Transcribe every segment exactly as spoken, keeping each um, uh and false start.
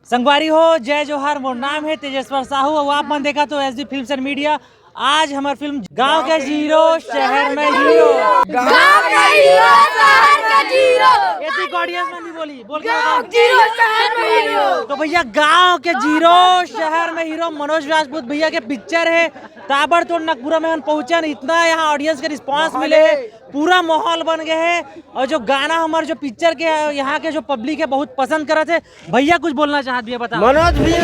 संगवारी हो, जय जोहार। मोर नाम है तेजेश्वर साहू और आप मन देखत हो एसडी फिल्म्स एंड मीडिया। आज हमर फिल्म गांव के जीरो, शहर में हीरो। गांव के हीरो, शहर के जीरो। एती ऑडियंस में भी बोली, बोल के गांव बताओ। जीरो, शहर में हीरो। तो भैया, गांव के जीरो, शहर में हीरो मनोज राजपूत भैया के पिक्चर है। ताबड़तोड़ नगपुरा में हम पहुंचन, इतना यहाँ ऑडियंस के रिस्पांस मिले है, पूरा माहौल बन गए है। और जो गाना हमारे जो पिक्चर के यहाँ के जो पब्लिक है बहुत पसंद करत है। भैया कुछ बोलना चाहत भैया, बताओ। मनोज भैया।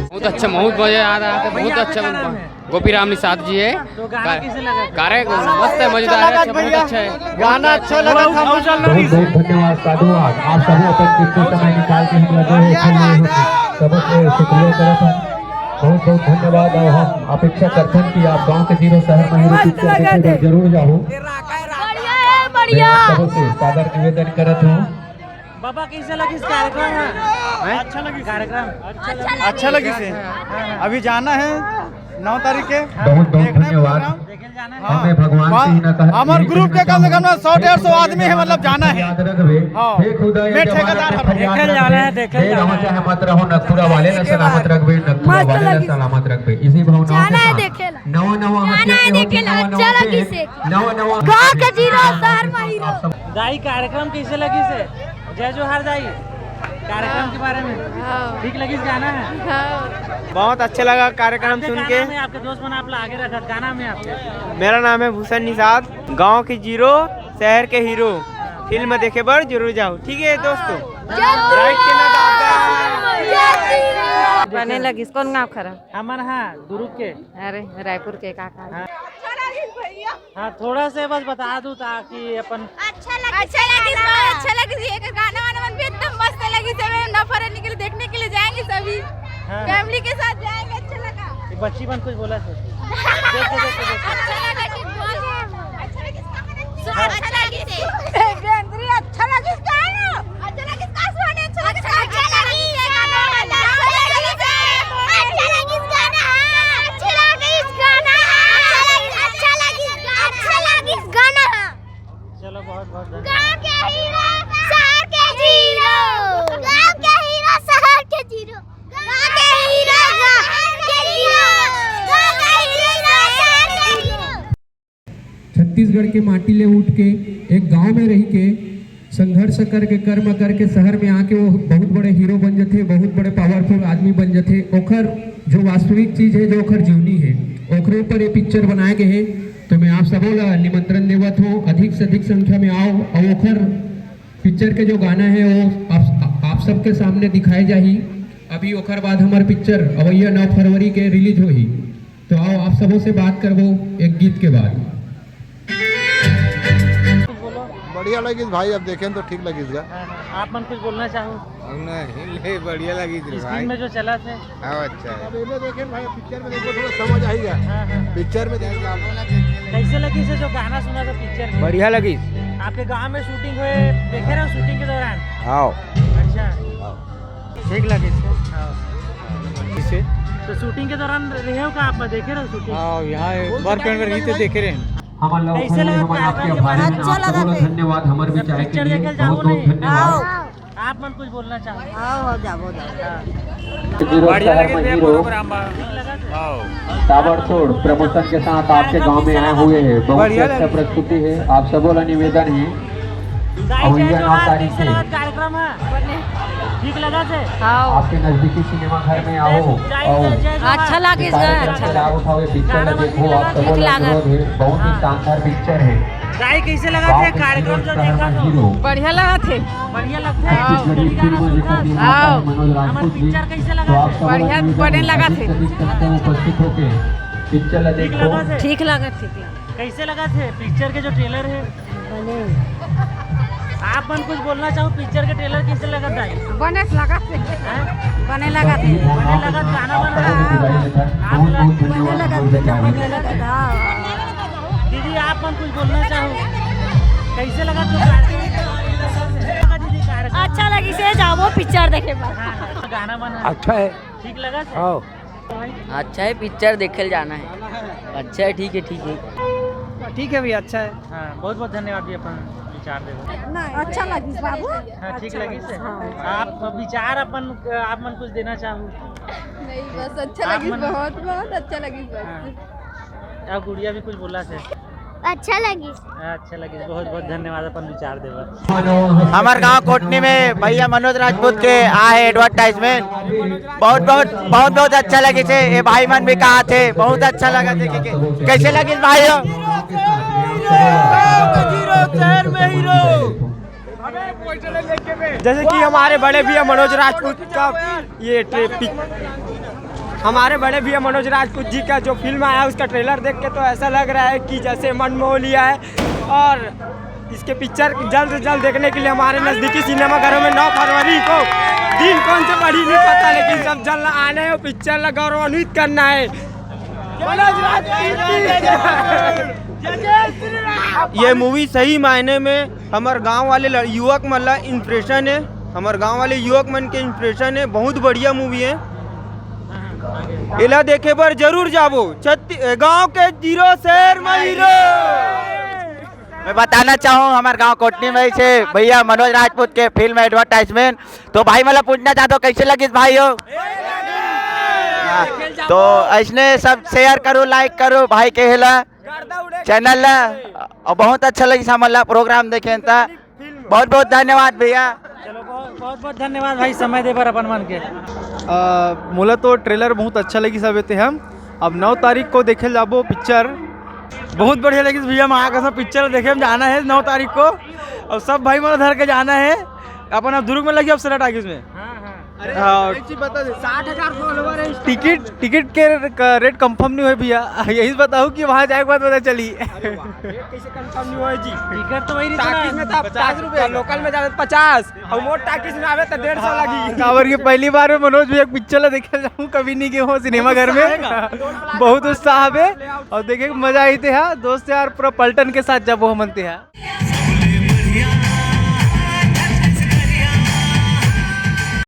बहुत अच्छा, बहुत मजा आ रहा है, बहुत अच्छा। गोपी राम निषाद जी है। तो गाना कैसे लगा? गाना मस्त है, मजेदार है, अच्छा, बहुत अच्छा है। गाना अच्छा लगा था। बहुत बहुत धन्यवाद, साधुवाद। आप सभी अपन कितने समय निकाल के हम लोग सबसे शुक्रिया करत हन। बहुत बहुत धन्यवाद। और हम अपेक्षा करथन कि आप गांव के जीरो शहर में हीरो पिक्चर देखे बर जरूर जाहू। बढ़िया है, बढ़िया। सबसे सादर निवेदन करत हूँ। बाबा, कैसे लगिस कार्यक्रम? हैं? अच्छा लगिस। कार्यक्रम अच्छा लगिस। अच्छा लगिस है। अभी जाना है नौ तारीख के। बहुत बहुत धन्यवाद। देखे जाना है। हाँ। हमें भगवान से ही ना कहा, हमारे ग्रुप के कम से कम ना सौ डेढ़ सौ आदमी है, मतलब, जाना है। याद रखबे। हाँ। हे खुदा, ये मैं ठेकेदार हूँ। देखे जाना है, देखे जाना है। मत रहो, नगपुरा वाले ना सलामत रखबे, नगपुरा वाले ना सलामत रखबे। इसी भावना के साथ नवा नवा जाना है देखे ला। अच्छा लगिस। नवा नवा गांव के जीरो, शहर में हीरो। दाई, कार्यक्रम कैसे लगिस? जय जोहार दाई। कार्यक्रम के बारे में हाँ। ठीक लगिस गाना है? हाँ। बहुत अच्छा लगा कार्यक्रम सुन के। आपके दोस्त मन आप ला आगे रखत गाना में आपके। मेरा नाम है भूषण निषाद। गांव के जीरो, शहर के हीरो। फिल्म देखे बर जरूर जाओ, ठीक है दोस्तों? जय लाइक के ना दादा। बने लगिस, कौन गांव खरा? हमर हाँ, दुर्ग के। अरे, रायपुर के का का? हाँ। अच्छा लगिस भैया। हाँ, थोड़ा से बस बता दूं ताकि अपन अच्छा लगिस, अच्छा लगिस, बहुत अच्छा लगिस। ये गाना वाना मन भी एकदम मस्त लगिस। सब नफर निकले देखने के लिए जाएंगे सभी। हाँ। फैमिली के साथ जाएंगे, अच्छा लगा। ये बच्ची मन कुछ बोला सर। देखो, देखो, देखो। अच्छा लगा कि बोल। अच्छा लगिस, अच्छा लगिस। बेंद्री अच्छा लगिस का है ना? अच्छा लगिस का सुहानी, अच्छा लगिस। अच्छा लगिस गाना, अच्छा लगिस गाना, अच्छा लगिस गाना, अच्छा लगिस गाना। चलो, बहुत बहुत धन्यवाद। गाँव के हीरो, शहर के जीरो। गाँव के हीरो, शहर के जीरो। गाँव के हीरो, शहर के जीरो। गाँव के हीरो, शहर के जीरो। छत्तीसगढ़ के माटी ले उठ के एक गांव में रह के संघर्ष करके, कर्म करके शहर में आके वो बहुत बड़े हीरो बन जथे, बहुत बड़े पावरफुल आदमी बन जथे। ओखर जो वास्तविक चीज है, जो ओखर जीवनी है, ओखरे ऊपर ये पिक्चर बनाए गए है। तो मैं आप सबो ला निमंत्रण देवत हूँ, अधिक से अधिक संख्या में आओ और ओखर पिक्चर के जो गाना है वो आप, आप सबके सामने दिखाए जाही। अभी ओखर बाद हमार पिक्चर अवैया नौ फरवरी के रिलीज होही। तो आओ, आप सबों से बात करबो एक गीत के बाद। बढ़िया लगिस भाई, अब देखें तो ठीक लगिस गा। हाँ, हाँ। आप मन कुछ बोलना चाहो? नहीं, ले, बढ़िया लगिस रे स्क्रीन भाई। में जो चला थे। हाँ, अच्छा है। अब इन्हें देखें भाई, पिक्चर में देखो, थोड़ा समझ आई गा। हाँ, हाँ, हाँ। पिक्चर में देखो। कैसे लगिस जो गाना सुना था पिक्चर में? बढ़िया लगिस। आपके गांव में शूटिंग हुए, देखे रहे हो शूटिंग के दौरान? हाँ। अच्छा। हाँ। ठीक लगिस। हाँ। किसे? तो शूटिंग के दौरान रहे हो का आप, देखे रहे हो शूटिंग? हाँ, यहाँ वर्क करके रही तो देखे रहे हैं। हमर लव कैसे फैमिली, लगा हमर आपके कार्यक्रम? आभारी हैं, अच्छा आप लगा सबको थे। धन्यवाद, हमर भी चाहे के पिक्चर लिए देखे बहुत जाओ बहुत नहीं। धन्यवाद। हाँ। आप मन कुछ बोलना चाहो? हाँ, हाँ, जाओ, जाओ। हाँ। जीरो बढ़िया शहर लगे में थे हीरो प्रोग्राम बा। ठीक लगा थे? हाँ। ताबड़तोड़ प्रमोशन के साथ आपके गांव में आए हुए हैं, बहुत ही बढ़िया अच्छा लगे। प्रस्तुति है। आप सबों ला निवेदन है, दाई, जय अवैया नौ जोहार, तारीख कैसे के लगा कार्यक्रम है? ठीक लगा थे? हाँ। आपके नजदीकी सिनेमा घर में आओ, जय, आओ। जय जोहार। अच्छा लगे, कार्यक्रम अच्छा के लगा। लाभ उठाओ, पिक्चर गाना देखो, आप सबों ठीक ला लगा। अनुरोध है, बहुत ही हाँ। शानदार पिक्चर है। दाई, कैसे लगा थे कार्यक्रम जो देखा तो? हीरो। बढ़िया लगा थे। बढ़िया लगता है। हाँ। छत्तीसगढ़ी फिल्म जिसका निर्माता है हाँ। मनोज राजपूत जी। पिक्चर कैसे लगा तो थे? आप सबों बढ़िया, अनुरोध है, बढ़िया लगा अधिक थे। से अधिक संख्या में उपस्थित होके पिक्चर ला ठीक देखो। लगा थे? ठीक लगा, ठीक लगा। कैसे लगा थे पिक्चर के जो ट्रेलर है? बने। आप मन कुछ बोलना चाहो, पिक्चर के ट्रेलर कैसे लगा था? बने लगा थे। हैं? बने लगा थे। बने लगा, गाना बना है। हाँ, हाँ। आप लगा, बने लगा, बने लगा था। दीदी, आप मन कुछ बोलना चाहो, कैसे लगा तो? दीदी, कार्यक्रम अच्छा लगिस, जाबो पिक्चर देखे बर। हाँ, हाँ, गाना बना है। अच्छा है। ठीक लगा था? हाँ। अच्छा है, पिक्चर देखे जाना है। अच्छा है, ठीक है, ठीक है। ठीक है भैया, अच्छा है। हाँ, बहुत बहुत धन्यवाद भैया अपन। अच्छा लगिस बाबू। हाँ, ठीक लगिस। हाँ। आप विचार अपन, आप मन कुछ देना चाहू? नहीं, बस अच्छा लगिस, बहुत, बहुत अच्छा लगिस बस। हाँ। अब गुड़िया भी कुछ बोला से। अच्छा लगिस। अच्छा लगिस, बहुत बहुत धन्यवाद अपन विचार देवा। हमार गांव कोटनी में भैया मनोज राजपूत के आ है एडवर्टाइजमेंट, बहुत बहुत बहुत बहुत अच्छा लगिस हे। ये भाई मन भी कहा थे, बहुत अच्छा लगा थे। कैसे लगिस भाई हो? जैसे कि हमारे बड़े भैया मनोज राजपूत का ये ट्रे-, पिक-, हमारे बड़े भैया मनोज राजपूत जी का जो फिल्म आया, उसका ट्रेलर देख के तो ऐसा लग रहा है कि जैसे मन मोह लिया है। और इसके पिक्चर जल्द से जल्द देखने के लिए हमारे नजदीकी सिनेमा घरों में नौ फरवरी को दिन कौन से पड़ी नहीं पता, लेकिन सब जल्द आना है और पिक्चर ला गौरवान्वित करना है। ये मूवी सही मायने में हमर गांव वाले लड़-, युवक मन ला इंस्पिरेशन है, हमर गांव वाले युवक मन के इंस्पिरेशन है। बहुत बढ़िया मूवी है, एला देखे बर जरूर जाबो। छत्ती-, गांव के जीरो शहर में हीरो। मैं बताना चाहूँ, हमारे गांव कोटनी में से भैया मनोज राजपूत के फिल्म एडवर्टाइजमेंट, तो भाई मतलब पूछना चाहता हूँ, कैसे लगिस भाई हो? हाँ, तो ऐसने सब शेयर करो, लाइक करो भाई के हेला चैनल ला, और बहुत अच्छा लगिस हमन ला प्रोग्राम देखे त। बहुत बहुत धन्यवाद भैया। चलो, बहुत बहुत बहुत धन्यवाद भाई, समय दे बर अपन मन के। अ, मोला तो ट्रेलर बहुत अच्छा लगिस हवे ते हम अब नौ तारीख को देखे जाबो पिक्चर। बहुत बढ़िया लगिस भैया, माँ कसम पिक्चर देखे हम जाना है नौ तारीख को, और सब भाई मन धर के जाना है अपन। अब दुर्ग में लगी अब सरा टाकीज में। अरे, हाँ। एक चीज बता दे, साठ हजार फॉलोअर है। टिकट, टिकट के क-, रेट कंफर्म नहीं हुए भैया, यही बताओ कि वहाँ जाए के बाद पता चली। अरे वाह, रेट कैसे कंफर्म नहीं हुआ है जी? टिकट तो वही नहीं टाकीज में था पचास रुपए, लोकल में जावे पचास, और मोर टाकीज में आवे तो डेढ़ सौ लगी। काबर के पहली बार में मनोज भैया पिक्चर ला देखे जाऊँ, कभी नहीं गए हो सिनेमा घर में। बहुत उत्साह है और देखे के मजा आई थे। हाँ, दोस्त यार पूरा पलटन के साथ जाबो हमन ते। हाँ,